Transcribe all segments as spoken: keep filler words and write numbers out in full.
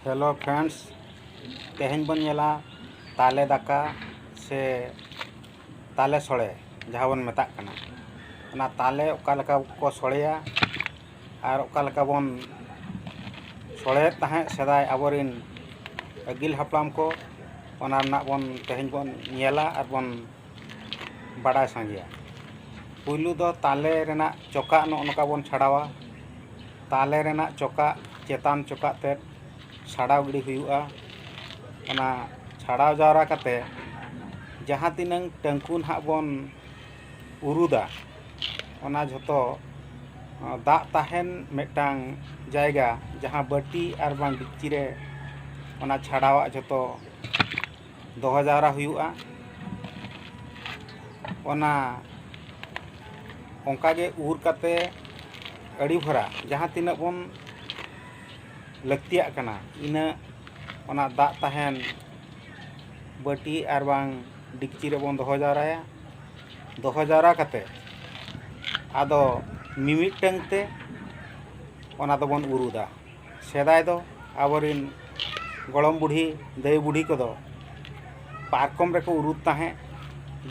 Hello friends, ᱛᱮᱦᱮᱧ ᱵᱚᱱ ᱧᱮᱞᱟ ᱛᱟᱞᱮ ᱫᱟᱠᱟ ᱥᱮ ᱛᱟᱞᱮ ᱥᱚᱲᱮ ᱡᱟᱦᱟᱸ ᱵᱚᱱ ᱢᱮᱛᱟᱜ ᱠᱟᱱᱟ᱾ ᱚᱱᱟ ᱛᱟᱞᱮ ᱚᱠᱟ ᱞᱮᱠᱟ ᱠᱚ ᱥᱚᱲᱮᱭᱟ ᱟᱨ ᱚᱠᱟ ᱞᱮᱠᱟ ᱵᱚᱱ ᱥᱚᱲᱮᱭᱮᱫ ᱛᱟᱦᱮᱸᱫ ᱥᱮᱫᱟᱭ ᱟᱵᱚᱨᱮᱱ ᱟᱹᱜᱤᱞ ᱦᱟᱯᱲᱟᱢ ᱠᱚ, ᱚᱱᱟ ᱨᱮᱱᱟᱜ ᱵᱚᱱ ᱛᱮᱦᱮᱧ ᱵᱚᱱ ᱧᱮᱞᱟ ᱟᱨ ᱵᱚᱱ ᱵᱟᱰᱟᱭ ᱥᱟᱸᱜᱮᱭᱟ᱾ ᱯᱩᱭᱞᱩ ᱫᱚ ᱛᱟᱞᱮ ᱨᱮᱱᱟᱜ ᱪᱚᱠᱟᱜ ᱱᱚᱜᱼᱚ ᱱᱚᱝᱠᱟ ᱵᱚᱱ ᱪᱷᱟᱲᱟᱣᱟ᱾ ᱛᱟᱞᱮ ᱨᱮᱱᱟᱜ ᱪᱚᱠᱟᱜ ᱪᱮᱛᱟᱱ ᱪᱚᱠᱟᱜ ᱛᱮᱫ ᱪᱷᱟᱲᱟᱣ ᱜᱤᱰᱤ ᱦᱩᱭᱩᱜᱼᱟ᱾ ᱚᱱᱟ ᱪᱷᱟᱲᱟᱣ ᱡᱟᱣᱨᱟ ᱠᱟᱛᱮ ᱡᱟᱦᱟᱸ ᱛᱤᱱᱟᱹᱝ ᱴᱟᱹᱝᱠᱩ ᱱᱟᱦᱟᱜ ᱵᱚᱱ ᱩᱨᱩᱫᱟ, ᱚᱱᱟ ᱡᱷᱚᱛᱚ, ᱟᱸ, ᱫᱟᱜ ᱛᱟᱦᱮᱱ ᱢᱤᱫᱴᱟᱝ ᱡᱟᱭᱜᱟ, ᱡᱟᱦᱟᱸ ᱵᱟᱹᱴᱤ ᱟᱨ ᱵᱟᱝ ᱰᱮᱠᱪᱤ ᱨᱮ ᱚᱱᱟ ᱪᱷᱟᱰᱟᱣᱟᱜ ᱡᱷᱚᱛᱚ ᱫᱚᱦᱚ ᱡᱟᱣᱨᱟ ᱦᱩᱭᱩᱜᱼᱟ᱾ ᱚᱱᱟ ᱚᱱᱠᱟ ᱜᱮ ᱩᱨ ᱠᱟᱛᱮ ᱟᱹᱰᱤ ᱵᱷᱚᱨᱟ ᱡᱟᱦᱟᱸ ᱛᱤᱱᱟᱹᱜ ᱵᱚᱱ ᱞᱟᱹᱠᱛᱤᱭᱟᱜ ᱠᱟᱱᱟ, ᱤᱱᱟᱹᱜ ᱚᱱᱟ ᱫᱟᱜ ᱛᱟᱦᱮᱱ ᱵᱟᱹᱴᱤ ᱟᱨ ᱵᱟᱝ ᱰᱮᱠᱪᱤ ᱨᱮᱵᱚᱱ ᱫᱚᱦᱚ ᱡᱟᱣᱨᱟᱭᱟ᱾ ᱫᱚᱦᱚ ᱡᱟᱣᱨᱟ ᱠᱟᱛᱮ ᱟᱫᱚ ᱢᱤᱢᱤᱫᱴᱟᱝ ᱛᱮ ᱚᱱᱟ ᱫᱚᱵᱚᱱ ᱩᱨᱩᱫᱟ᱾ ᱥᱮᱫᱟᱭ ᱫᱚ ᱟᱵᱚᱨᱮᱱ ᱜᱚᱲᱚᱢ ᱵᱩᱰᱷᱤ, ᱫᱟᱹᱭ ᱵᱩᱰᱷᱤ ᱠᱚᱫᱚ ᱯᱟᱨᱠᱚᱢ ᱨᱮᱠᱚ ᱩᱨᱩᱫ ᱛᱟᱦᱮᱸᱫ,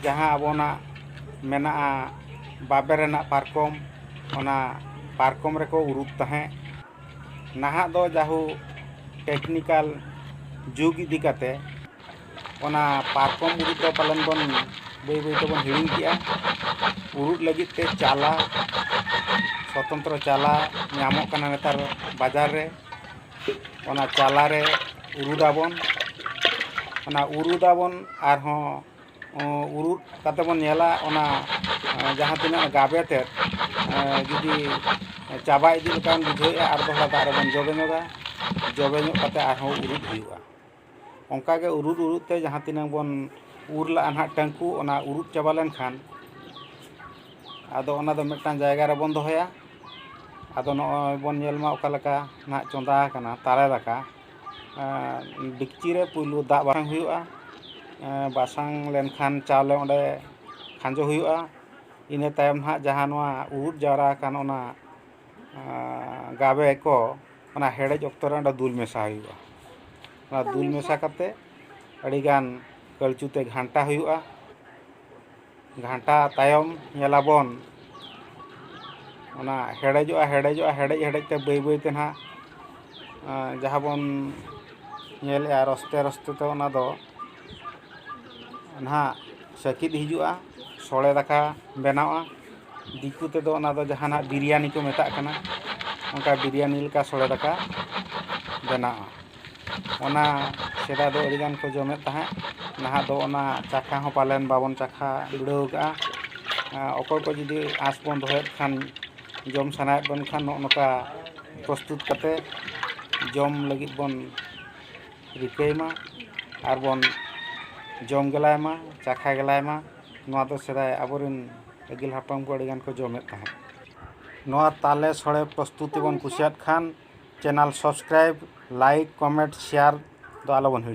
ᱡᱟᱦᱟᱸ ᱟᱵᱚᱱᱟᱜ ᱢᱮᱱᱟᱜᱼᱟ ᱵᱟᱵᱮᱨ ᱨᱮᱱᱟᱜ ᱯᱟᱨᱠᱚᱢ, ᱚᱱᱟ ᱯᱟᱨᱠᱚᱢ ᱨᱮᱠᱚ ᱩᱨᱩᱫ ᱛᱟᱦᱮᱸᱫ᱾ ᱱᱟᱦᱟᱜ ᱫᱚ ᱡᱟᱦᱳ ᱴᱮᱠᱱᱤᱠᱟᱞ ᱡᱩᱜᱽ ᱤᱫᱤ ᱠᱟᱛᱮ ᱚᱱᱟ ᱯᱟᱨᱠᱚᱢ ᱩᱨᱩᱫ ᱫᱚ ᱯᱟᱞᱮᱱ ᱵᱚᱱ ᱵᱟᱹᱭ ᱵᱟᱹᱭ ᱛᱮᱵᱚᱱ ᱦᱤᱲᱤᱧ ᱠᱮᱜᱼᱟ᱾ ᱩᱨᱩᱫ ᱞᱟᱹᱜᱤᱫ ᱛᱮ ᱪᱟᱞᱟ, ᱥᱚᱛᱚᱱᱛᱨᱚ ᱪᱟᱞᱟ ᱧᱟᱢᱚᱜ ᱠᱟᱱᱟ ᱱᱮᱛᱟᱨ ᱵᱟᱡᱟᱨ ᱨᱮ᱾ ᱚᱱᱟ ᱪᱟᱞᱟ ᱨᱮ ᱩᱨᱩᱫᱟᱵᱚᱱ᱾ ᱚᱱᱟ ᱩᱨᱩᱫᱟᱵᱚᱱ ᱟᱨᱦᱚᱸ, ᱩᱸ, ᱩᱨᱩᱫ ᱠᱟᱛᱮ ᱵᱚᱱ ᱧᱮᱞᱟ ᱚᱱᱟ, ᱮᱸ, ᱡᱟᱦᱟᱸ ᱛᱤᱱᱟᱹᱜ ᱜᱟᱵᱮ ᱛᱮᱫ, ᱮᱸ, ᱡᱩᱫᱤ ᱪᱟᱵᱟ ᱤᱫᱤ ᱞᱮᱠᱟᱱ ᱵᱩᱡᱷᱟᱹᱣᱮᱫᱼᱟ, ᱟᱨ ᱫᱚᱦᱲᱟ ᱫᱟᱜ ᱨᱮᱵᱚᱱ ᱡᱚᱵᱮ ᱧᱚᱜᱟ᱾ ᱡᱚᱵᱮ ᱧᱚᱜ ᱠᱟᱛᱮ ᱟᱨᱦᱚᱸ ᱩᱨᱩᱫ ᱦᱩᱭᱩᱜᱼᱟ᱾ ᱚᱱᱠᱟ ᱜᱮ ᱩᱨᱩᱫ ᱩᱨᱩᱫ ᱛᱮ ᱡᱟᱦᱟᱸ ᱛᱤᱱᱟᱹᱜ ᱵᱚᱱ ᱩᱨ ᱞᱟᱜᱼᱟ ᱱᱟᱦᱟᱜ ᱴᱟᱹᱝᱠᱩ, ᱚᱱᱟ ᱩᱨᱩᱫ ᱪᱟᱵᱟ ᱞᱮᱱᱠᱷᱟᱱ ᱟᱫᱚ ᱚᱱᱟ ᱫᱚ ᱢᱤᱫᱴᱟᱝ ᱡᱟᱭᱜᱟ ᱨᱮᱵᱚᱱ ᱫᱚᱦᱚᱭᱟ᱾ ᱟᱫᱚ ᱱᱚᱜᱼᱚᱭ ᱵᱚᱱ ᱧᱮᱞ ᱢᱟ ᱚᱠᱟ ᱞᱮᱠᱟ ᱱᱟᱦᱟᱜ ᱪᱚᱸᱫᱟ ᱟᱠᱟᱱᱟ ᱛᱟᱞᱮ ᱫᱟᱠᱟ᱾ ᱮᱸ, ᱰᱮᱠᱪᱤ ᱨᱮ ᱯᱩᱭᱞᱩ ᱫᱟᱜ ᱵᱟᱥᱟᱝ ᱦᱩᱭᱩᱜᱼᱟ᱾ ᱮᱸ, ᱵᱟᱥᱟᱝ ᱞᱮᱱᱠᱷᱟᱱ ᱪᱟᱣᱞᱮ ᱚᱸᱰᱮ ᱠᱷᱟᱸᱡᱚ ᱦᱩᱭᱩᱜᱼᱟ᱾ ᱤᱱᱟᱹ ᱛᱟᱭᱚᱢ ᱱᱟᱦᱟᱜ ᱡᱟᱦᱟᱸ ᱱᱚᱣᱟ ᱩᱨᱩᱫ ᱡᱟᱣᱨᱟ ᱟᱠᱟᱱ ᱚᱱᱟ, ᱮᱸ, ᱜᱟᱵᱮ ᱠᱚ, ᱚᱱᱟ ᱦᱮᱰᱮᱡ ᱚᱠᱛᱚ ᱨᱮ ᱚᱸᱰᱮ ᱫᱩᱞ ᱢᱮᱥᱟ ᱦᱩᱭᱩᱜᱼᱟ᱾ ᱚᱱᱟ ᱫᱩᱞ ᱢᱮᱥᱟ ᱠᱟᱛᱮ ᱟᱹᱰᱤᱜᱟᱱ ᱠᱟᱹᱲᱪᱩ ᱛᱮ ᱜᱷᱟᱱᱴᱟ ᱦᱩᱭᱩᱜᱼᱟ᱾ ᱜᱷᱟᱱᱴᱟ ᱛᱟᱭᱚᱢ ᱧᱮᱞᱟᱵᱚᱱ ᱚᱱᱟ ᱦᱮᱰᱮᱡᱚᱜᱼᱟ, ᱦᱮᱰᱮᱡᱚᱜᱼᱟ, ᱦᱮᱰᱮᱡ ᱦᱮᱰᱮᱡ ᱛᱮ ᱵᱟᱹᱭ ᱵᱟᱹᱭ ᱛᱮ ᱱᱟᱦᱟᱜ, ᱟᱸ, ᱡᱟᱦᱟᱸ ᱵᱚᱱ ᱧᱮᱞᱮᱜᱼᱟ ᱨᱚᱥᱛᱮ ᱨᱚᱥᱛᱮ ᱛᱮ ᱚᱱᱟ ᱫᱚ ᱱᱟᱦᱟᱜ ᱥᱟᱹᱠᱤᱫ ᱦᱤᱡᱩᱜᱼᱟ, ᱥᱚᱲᱮ ᱫᱟᱠᱟ ᱵᱮᱱᱟᱣᱟ᱾ ᱫᱤᱠᱩ ᱛᱮᱫᱚ ᱚᱱᱟ ᱫᱚ ᱡᱟᱦᱟᱱᱟᱜ ᱵᱤᱨᱭᱟᱱᱤ ᱠᱚ ᱢᱮᱛᱟᱜ ᱠᱟᱱᱟ, ᱚᱱᱠᱟ ᱵᱤᱨᱭᱟᱱᱤ ᱞᱮᱠᱟ ᱥᱚᱲᱮ ᱫᱟᱠᱟ ᱵᱮᱱᱟᱣᱟ᱾ ᱚᱱᱟ ᱥᱮᱫᱟᱭ ᱫᱚ ᱟᱹᱰᱤᱜᱟᱱ ᱠᱚ ᱡᱚᱢᱮᱫ ᱛᱟᱦᱮᱸᱫ᱾ ᱱᱟᱦᱟᱜ ᱫᱚ ᱚᱱᱟ ᱪᱟᱠᱷᱟ ᱦᱚᱸ ᱯᱟᱞᱮᱱ ᱵᱟᱵᱚᱱ ᱪᱟᱠᱷᱟ ᱵᱤᱰᱟᱹᱣ ᱟᱠᱟᱫᱼᱟ᱾ ᱟᱸ, ᱚᱠᱚᱭ ᱠᱚ ᱡᱩᱫᱤ ᱟᱸᱥ ᱵᱚᱱ ᱫᱚᱦᱚᱭᱮᱫ ᱠᱷᱟᱱ, ᱡᱚᱢ ᱥᱟᱱᱟᱭᱮᱫ ᱵᱚᱱ ᱠᱷᱟᱱ, ᱱᱚᱜᱼᱚ ᱱᱚᱝᱠᱟ ᱯᱨᱚᱥᱛᱩᱛ ᱠᱟᱛᱮ ᱡᱚᱢ ᱞᱟᱹᱜᱤᱫ ᱵᱚᱱ ᱨᱤᱠᱟᱹᱭ ᱢᱟ ᱟᱨ ᱵᱚᱱ ᱡᱚᱢ ᱜᱮᱞᱟᱭ ᱢᱟ, ᱪᱟᱠᱷᱟ ᱜᱮᱞᱟᱭ ᱢᱟ᱾ ᱱᱚᱣᱟ ᱫᱚ ᱥᱮᱫᱟᱭ ᱟᱵᱚᱨᱮᱱ ᱟᱹᱜᱤᱞ ᱦᱟᱯᱲᱟᱢ ᱠᱚ ᱟᱹᱰᱤᱜᱟᱱ ᱠᱚ ᱡᱚᱢᱮᱫ ᱛᱟᱦᱮᱸᱫ᱾ ᱱᱚᱣᱟ ᱛᱟᱞᱮ ᱥᱚᱲᱮ ᱯᱨᱚᱥᱛᱩᱛᱤ ᱵᱚᱱ ᱠᱩᱥᱤᱭᱟᱫ ᱠᱷᱟᱱ, channel subscribe, like, comment, share ᱫᱚ ᱟᱞᱚᱵᱚᱱ ᱦᱤᱲᱤᱧᱟ᱾